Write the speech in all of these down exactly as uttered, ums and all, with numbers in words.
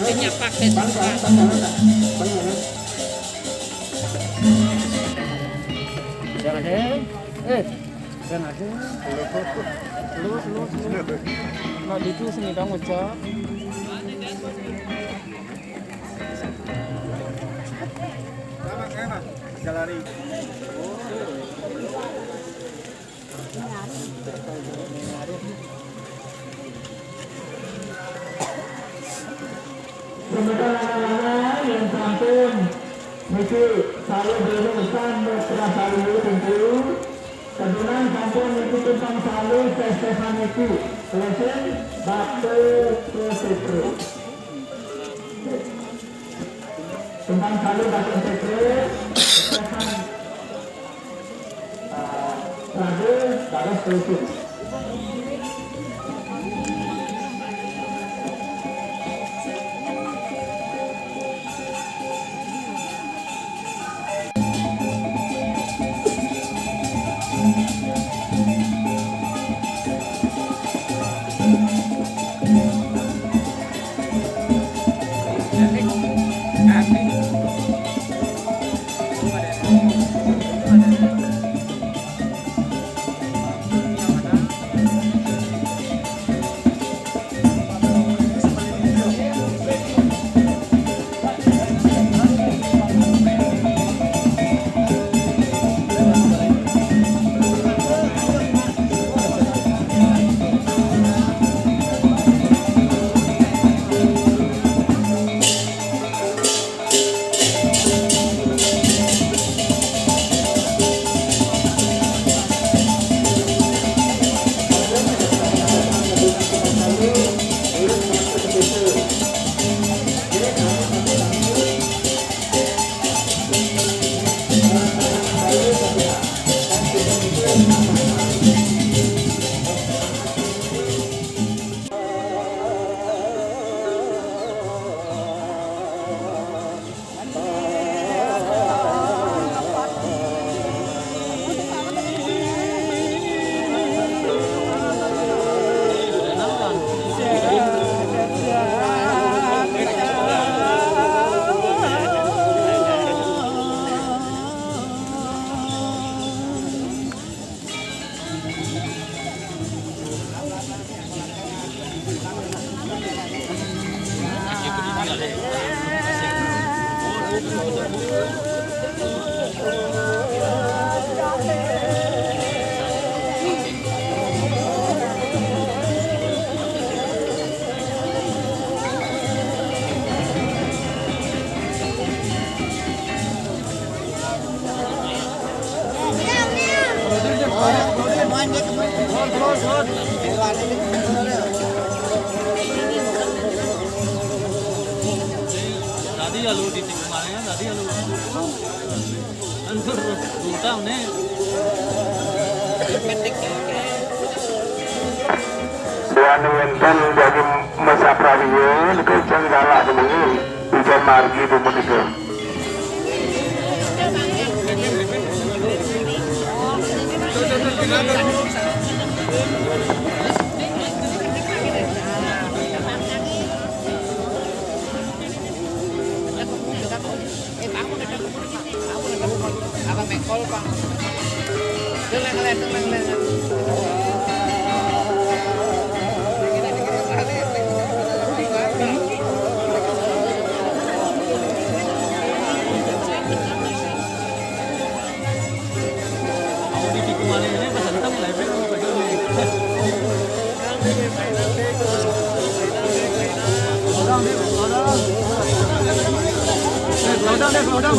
Kenya pakai suka. Jangan, eh. Eh, jangan, eh. Lurus, lurus, lurus. Nah, itu sini dong, ucap. Sama, sama. Jalari. Semeton anak-anak yang sampun niki saluh dulu tan mesra saluh tentu. Kedunan sampun niki tumpang saluh tes-tesan niki. Lesen batu ke petro. Tumpang saluh batu ke petro. Tes-tesan Rabu, bagus, terus. Tadi ya lu di tikungannya, tadi ya lu. Kan bungkam nih. Wani wenten jadi mesapra riyen, niku jan galak dulu. Ujan margi bu menika. Kodang, kodang.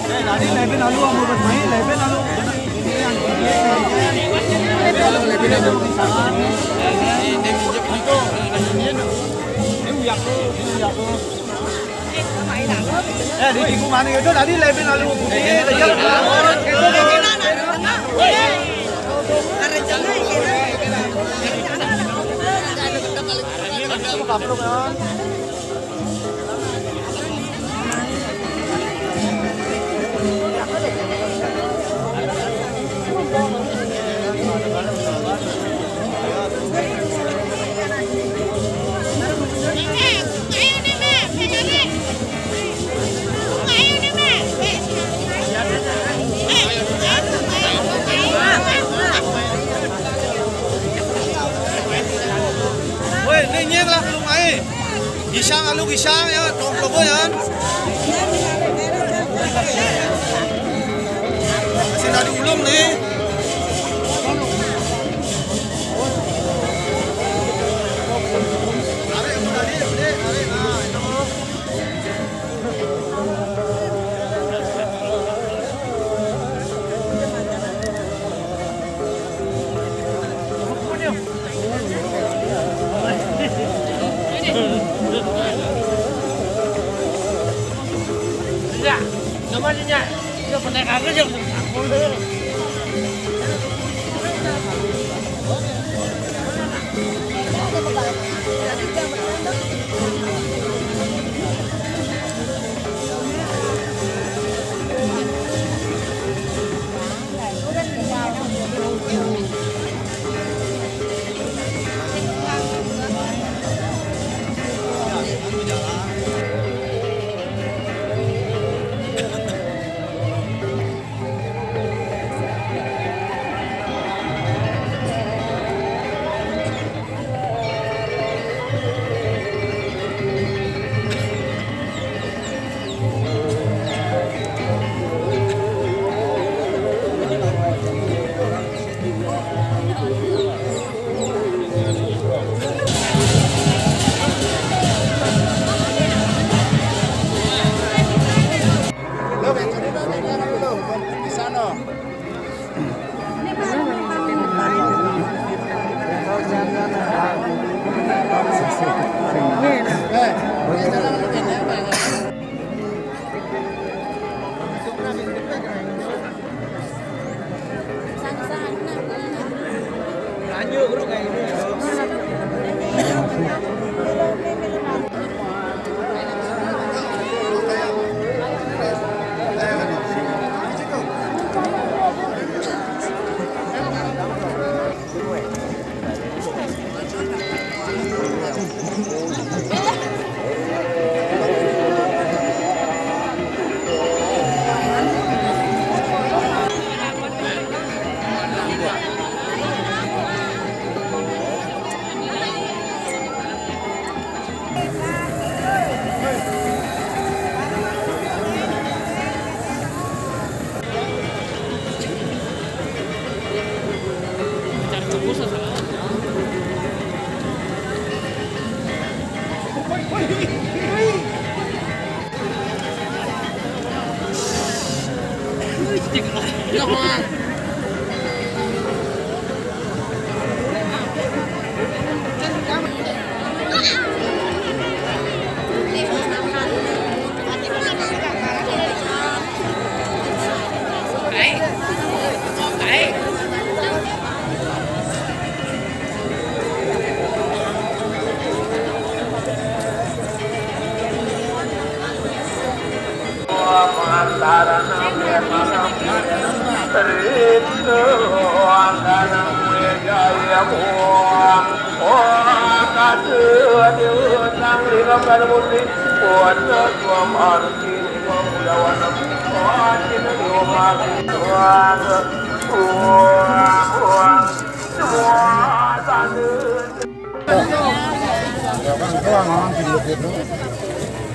Eh, tadi leben alu amu bat mai, leben alu. Eh, di tiku mana itu tadi leben alu putih, leben alu. Woi, ini nyeng lah belum air. Gisang, alu gisang ya, tong plogo ya. Masih dari ulung nih. Tarik, tarik, tarik, tarik. Nah, itu.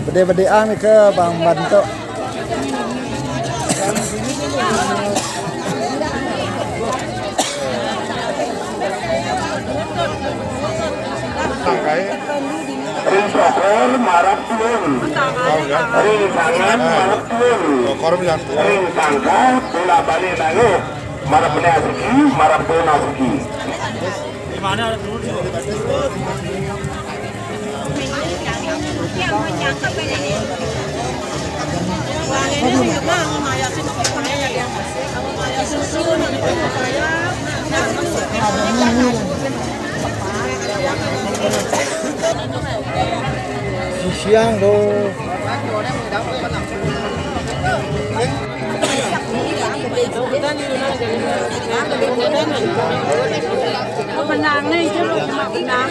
Bede-bedean ke Bang Banto. Ring sokor marap tuun. Ring sangan marap tuun. Ring tangkal bola balik nangis. Marap beli asiki, marap tuun asiki. Siang, Bro. Benang nih, itu loh, cuma benang.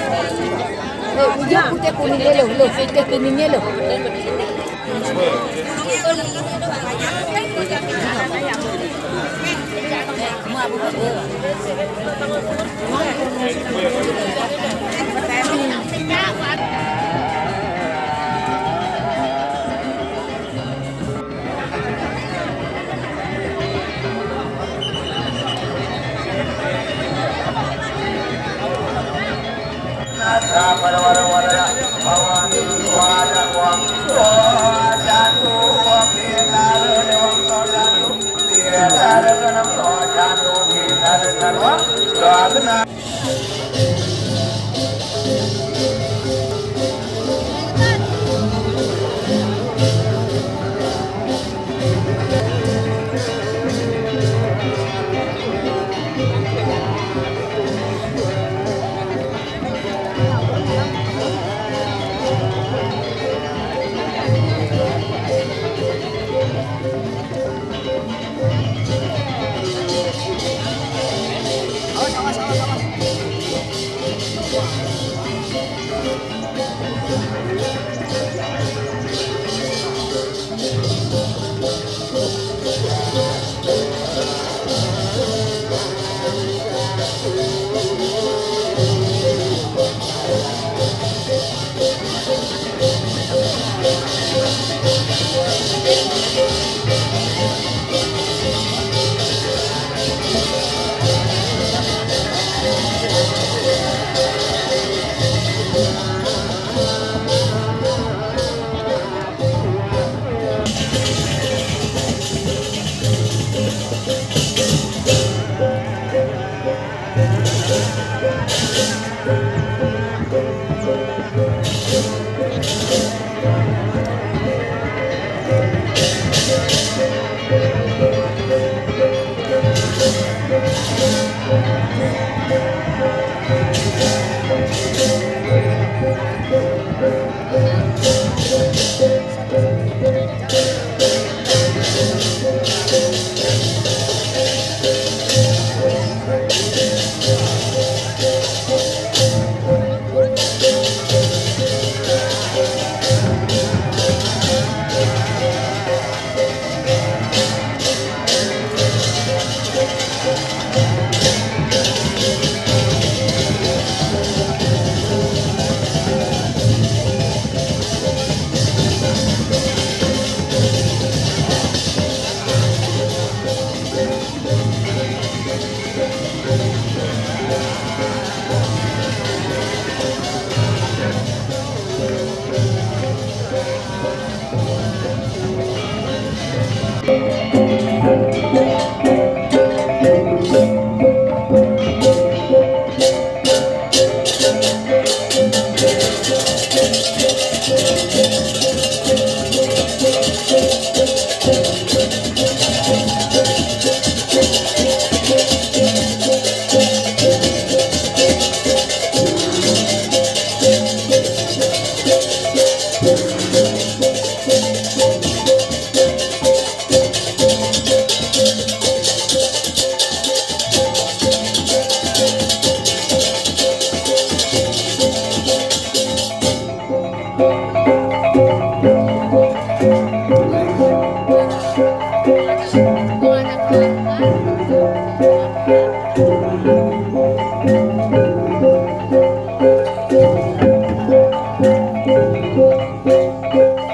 Lo, udah putih kuning lo, lo, putih kuningnya lo.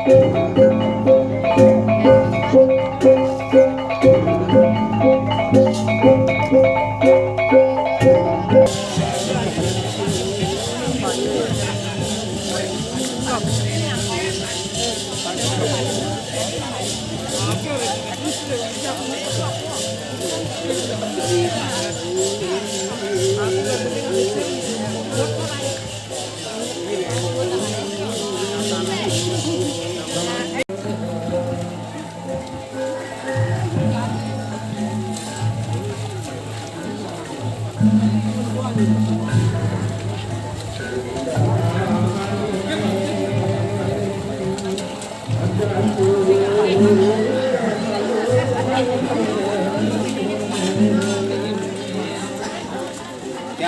Ya,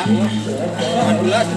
delapan belas.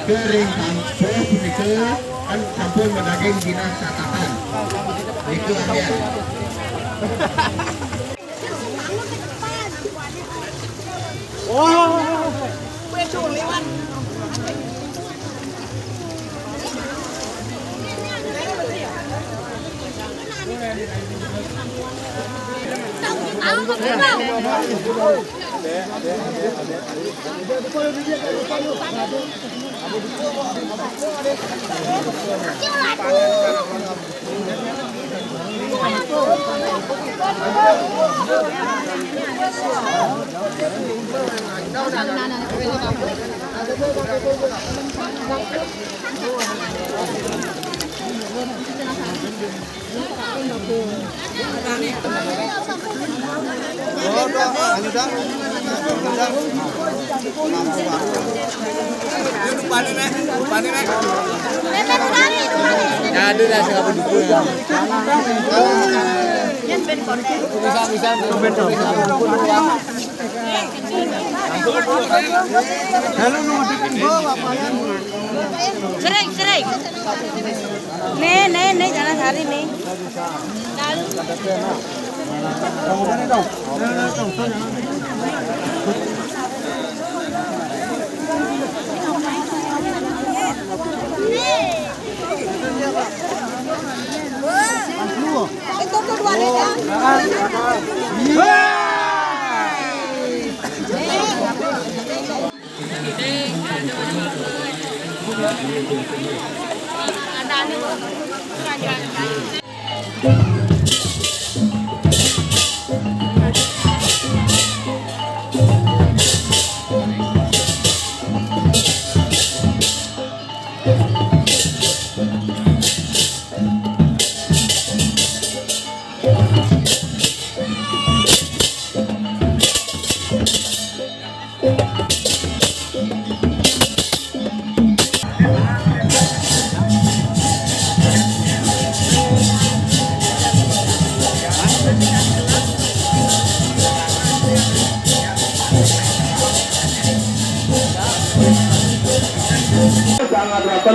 Kering sampun nika, kan sampun madaging dinas catatan. Nika akhir. Wah. Sering, sering. Nih, nih, nih, jangan hari nih.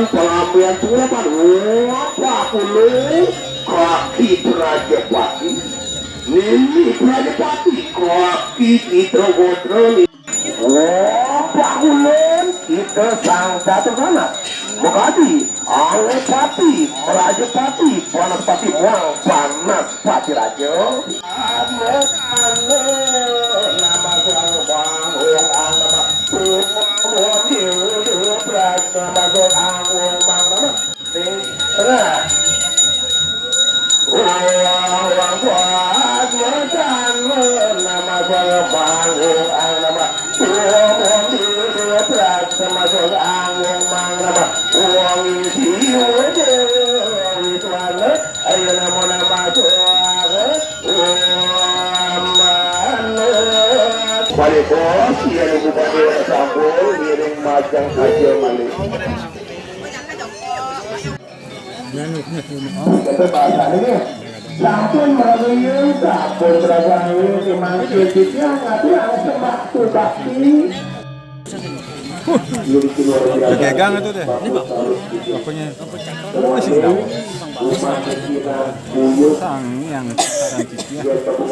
Palampian tulapan, wah, pakulun, kaki Prajapati. Nini Prajapati, kaki Citra Gotra. Wah, pakulun, kita sang catur kanak. Makadi, Anggapati, Prajapati, Banaspati, muang Banaspati Raja. Anu, anu, nama suara bang, wong ang nama. Wong, wong, wong, wong, wong, wong, wong, wong, Tengah. Wong, wong, kuat, mesan, nama saya Bang, wong, ang nama. Wong, wong, di, di, berat, sama saya Bang, wong, mang, nama. Wong, isi, wong, di, wong, itu, anu. Ayo, nama, nama, suara. Wong, mana. Balik, bos, iya, ibu, balik, sampul, ngiring, majang, saja, malik. Kata bahasa ini, sampun merayung, sampun merayung, memang kita ngatur langsung waktu bakti. Dipegang itu deh. Apanya? Oh, sih, sang yang sekarang.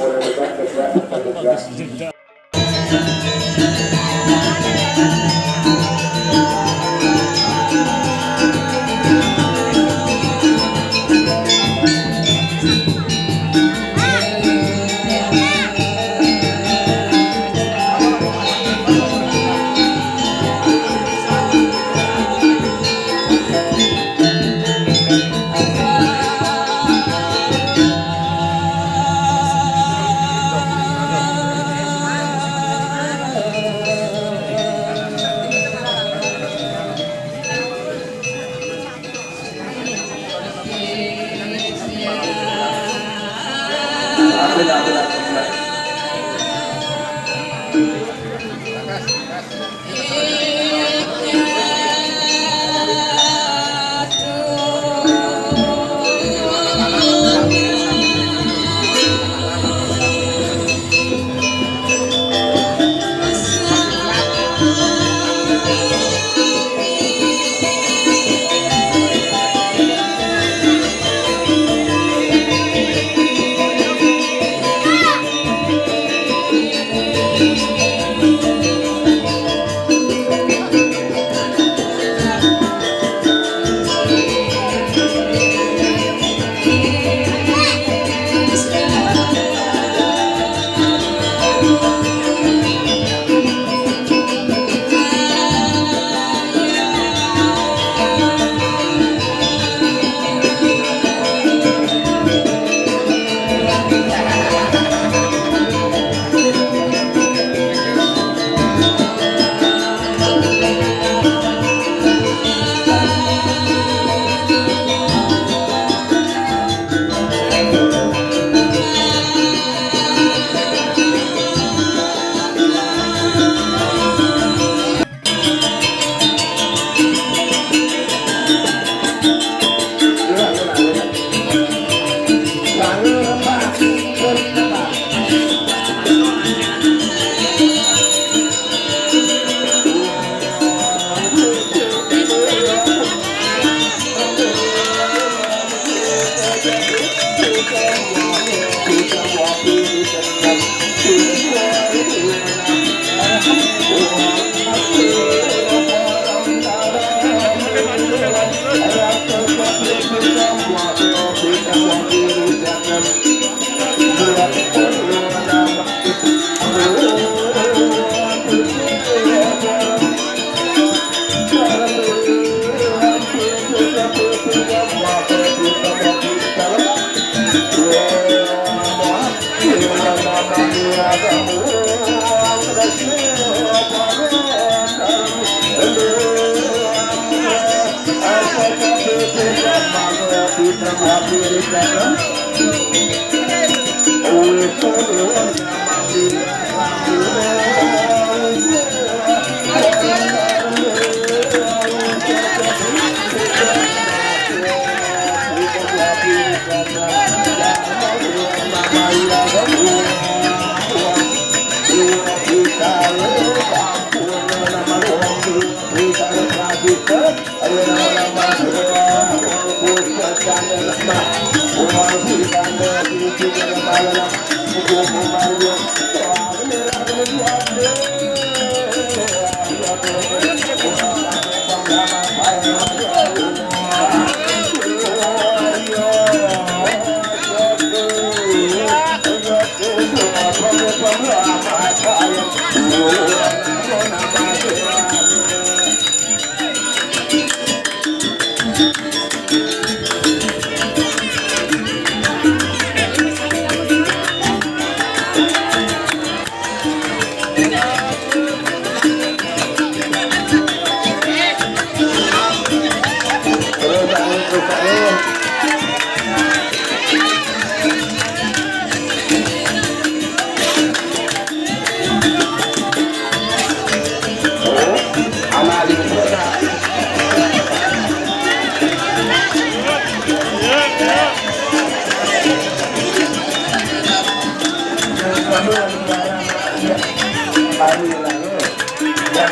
Nah,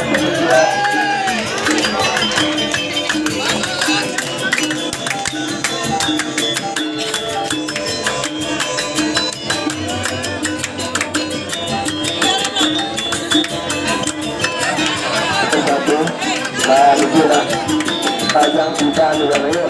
itulah. Panjang kita nih, Bang, yuk.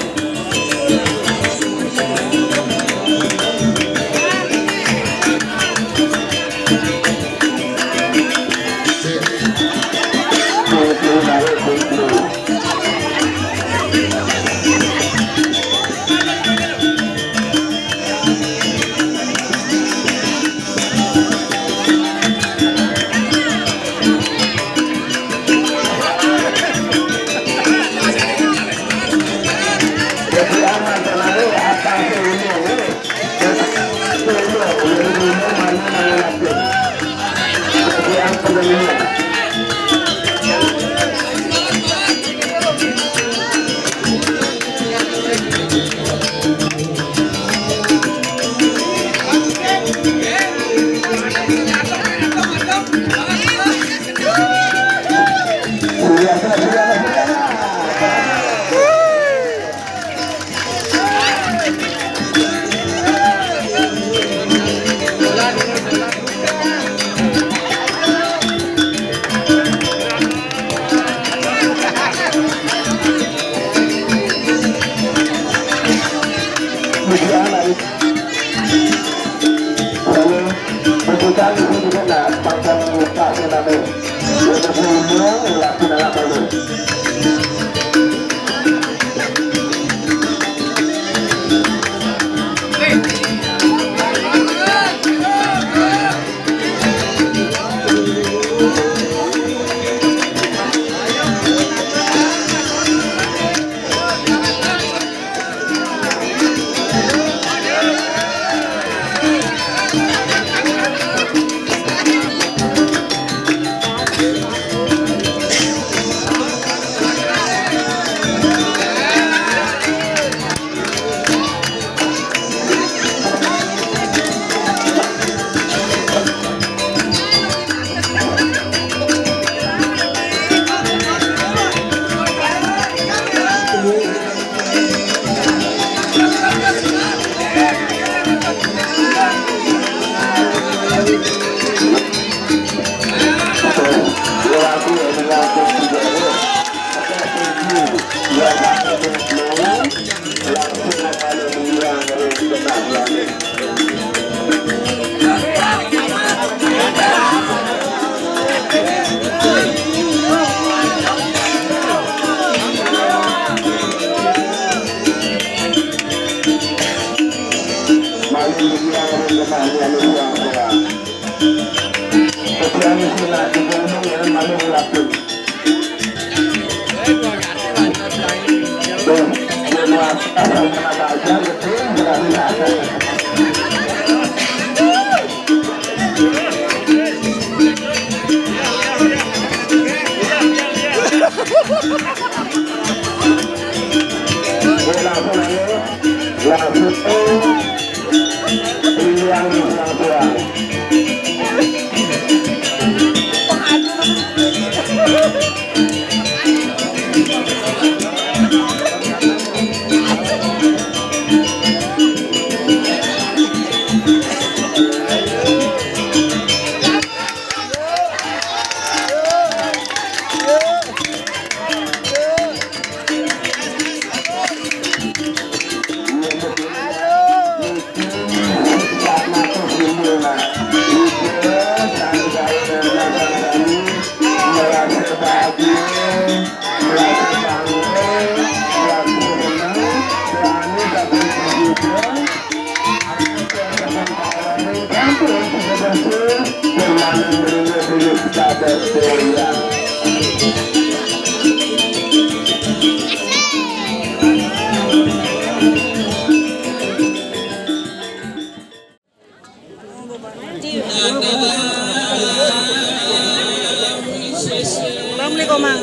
Assalamualaikum, Mang.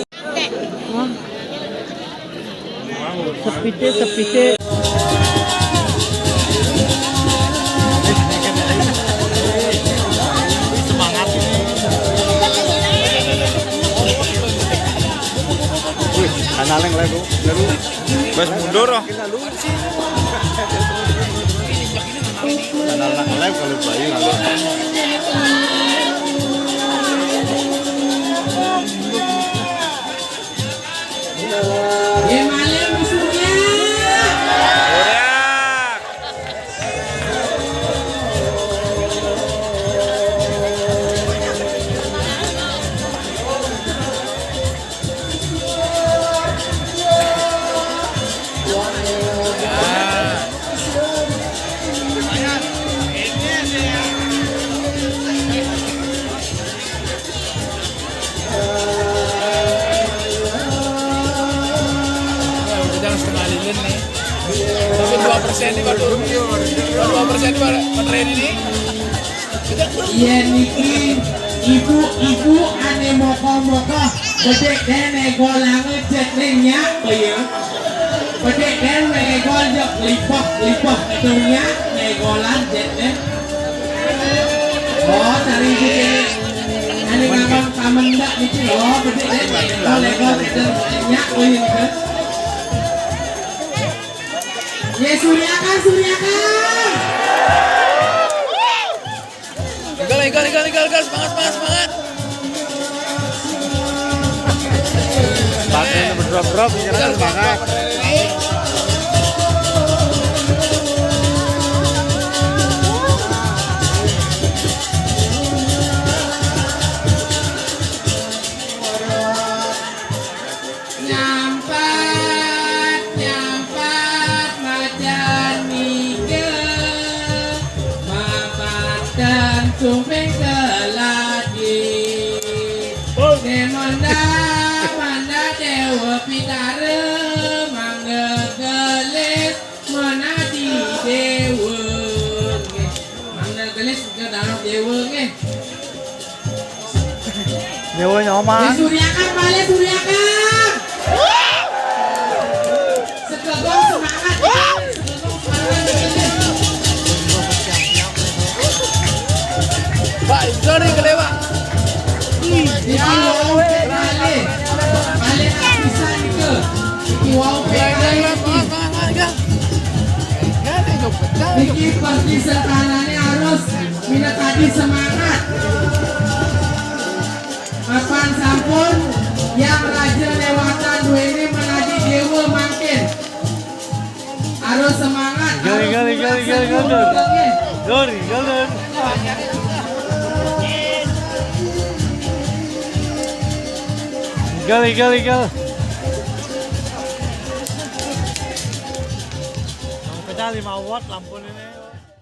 Sepite, sepite. Semangat ini. Paling lah, Bu. Wes mundur, oh. Kenal nak live kalau bayi lalu. Ye, malih musuhnya. Udah setengah lilin nih. Tapi dua persen nih, waduh. Dua persen nih, Pak, baterai ini. Yen niki ibu-ibu ane mokoh-mokoh, bedik dene golane jet ne nyak, ya. Bedik dene megol jek lipah-lipah, itu nyak, negolan jet ne. Oh, dari ibu kene. Ane ngabang pamendak niki, oh, bedik dene megol, megol, megol, nyak, ya. Ya, suryakan, suryakan. Igal, igal, igal, igal, igal, semangat, semangat, semangat. Pakai berdrop-drop, ini semangat. Nyampat, nyampat macan niga, mapadan sumping keladi. Ne manda, manda Dewa Pitara, mangga gelis menadi Dewa. Mangga gelis ke dalam Dewa nggih. Dewa nyoman. Suryakan, balik suryakan. Segegong semangat. Segegong semangat. Pak, sorry, kelewat. Iki wau pek balik. Balik bisa nika. Iki wau pek balik. Iki pasti setanane harus minat tadi semangat. Kapan sampun yang raja lewatan duene menadi dewa mangkin. Harus semangat. Gali, harus gali, gali, kuat, gali, gali, gali. Dur, gali, gali. Gali, gali, gali. Pecah lima watt lampu ini.